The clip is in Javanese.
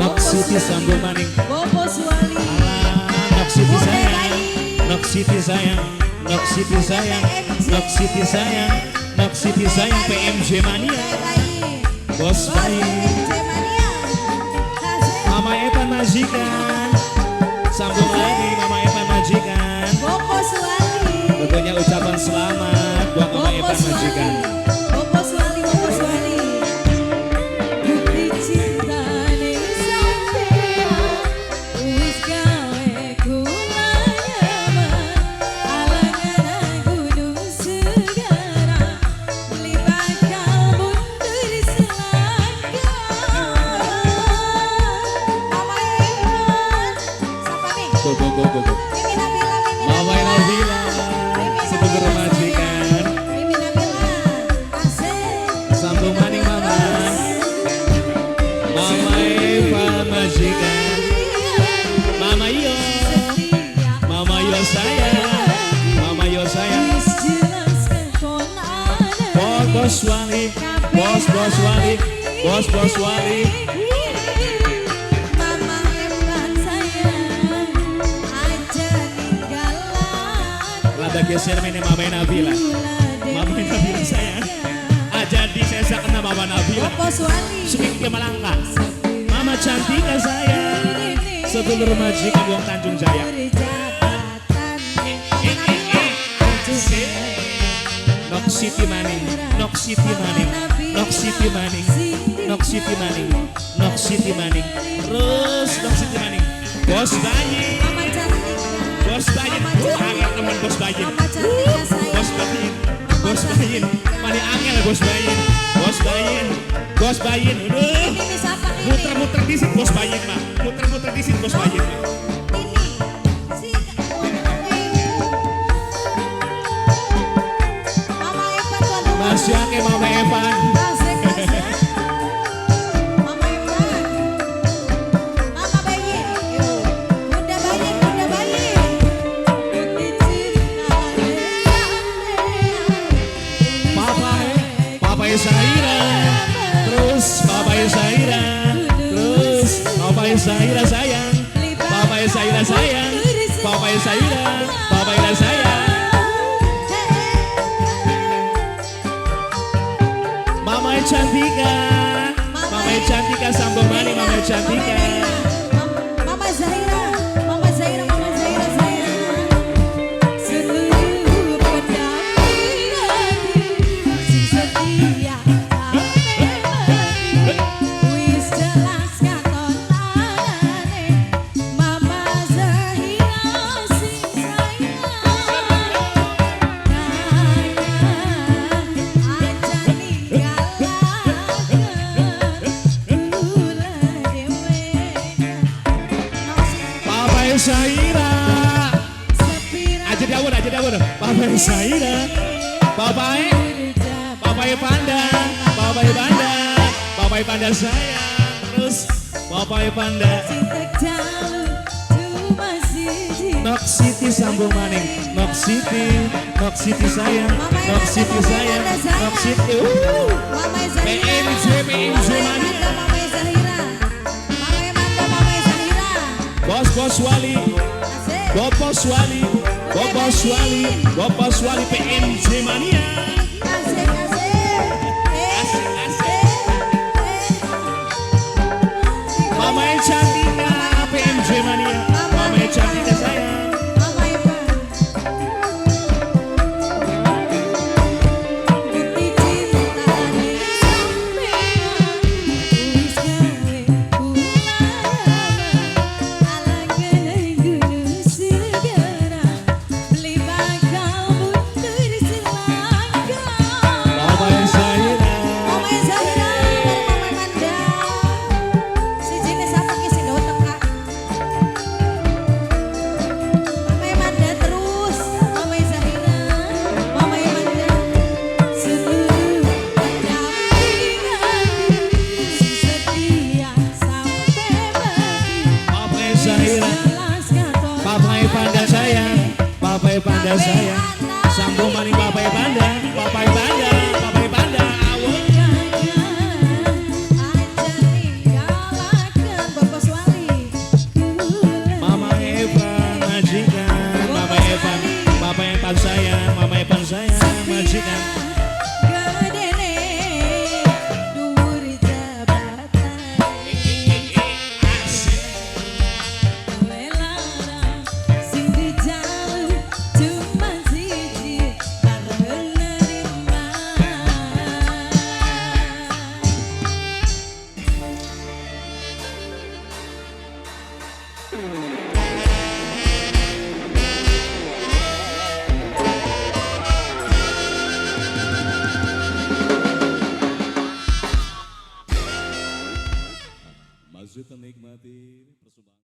Nok Siti sambung maning. Bopo Suwali. Alah, Nok Siti Bunda sayang. Bayi. Nok Siti sayang. Nok Siti sayang. Nok Siti sayang. Nok Siti sayang PMJ Mania. Bunda Bayi. Bos Bos Bayi. PMJ Mania. Asik. Mama Evan majikan. Sambung lagi Mama Evan majikan. Bopo Suwali. Tentunya ucapan selamat buat Mama Bopo Evan Suwali. majikan. Bopo Suwali, Bopo Suwali. Bukti cintane sampean wis gawe kula nyaman. Alangan gunung segara beli bakal mundur selangkah. Mama Evan, siapa nih? Go go go go go. Mimi Nabila, Mimi Mama Nabila. Nabila, Mimi sedulur Nabila majikan. sayang. Mimi Nabila, asik. Sambung maning Mama. Mama Eva majikan. Mama Yo. Mama Yo sayang. Mama Yo sayang. Bos bos wali. Bos bos wali. Bos bos wali. Mama Evan sayang, aja ninggalan. Rada geser mene Mama Nabila. Mama Nabila sayang. Aja disesak kena Mama Nabila. Bopo Suwali. Sumik ke Malangka. Mama Cantika sayang. Sedulur majikan wong Tanjung Jaya. Nok City maning, Nok City maning, Nok City maning, Nok City maning, Nok City maning, terus Nok City maning. Bos Bayi, Mama Cantika. Bos Bayin, angel temen Bos Bayin. Mama Cantika sayang. Bos Bayin, Bos Bayin, mani angel Bos Bayin, Bos Bayin, Bos Bayin, aduh. Ini siapa ini? Muter-muter disit Bos Bayin mah, muter-muter disit Bos Bayin mah. Ini si Mama Evan tuan rumah. Masih akeh Mama Evan. Asik, asik. Mama Evan. Mama Bayi. Yo. Bunda Bayi, Bunda Bayi. Bukti cinta. Papa, Papa Zaira, terus Papa Zaira, terus Papa Zaira sayang, Papa Zaira sayang, Papa Zaira, Papa Zaira sayang, Mama Cantika, Mama Cantika sambung maning Mama Cantika. Mama Zahira, Mama Zahira, Mama Zahira sayang. Seluruh pendamping hati, si setia sampai mati. Wis jelas katon anane, Mama Zahira sing sayang. Aja ninggalaken kula dhewe. Papa Zaira, aja diawur, aja diawur. Papa Zaira, Papa Papa Panda, Papa Panda, Papa Panda sayang, terus Papa Panda. Nok City sambung maning, Nok City, Nok City sayang, Nok City sayang, Nok City. Mama Zahira. PMJ, PMJ Mama mania. Amanda, Mama Zahira. Mama Amanda, Mama Zahira. Bos bos wali, Asik. Bopos wali, Bopos wali, Bopos wali PMJ mania. Asik, asik. Eh, Asik, asik. eh, eh. Mama Cantika, PMJ mania. Mama Cantika sayang. Mama Evan. Bukti cintane sampean wis gawe kula alangan gunung segara beli bakal mundur selangkah. Mama Zahira. Mama Zahira karo Mama Manda. Si jenis apa ki sing dawa teka? Mama Manda terus, Mama Zahira, Mama Manda. Seluruh pendamping hati, si setia sampai mati. Papa Zahira. Jelas katon Papa Panda sayang, Papa Panda sayang. Sambung maning Papa Panda, Papa Panda, Papa Panda. Awon. Aja ninggalaken Bapak Masih menikmati persembahan.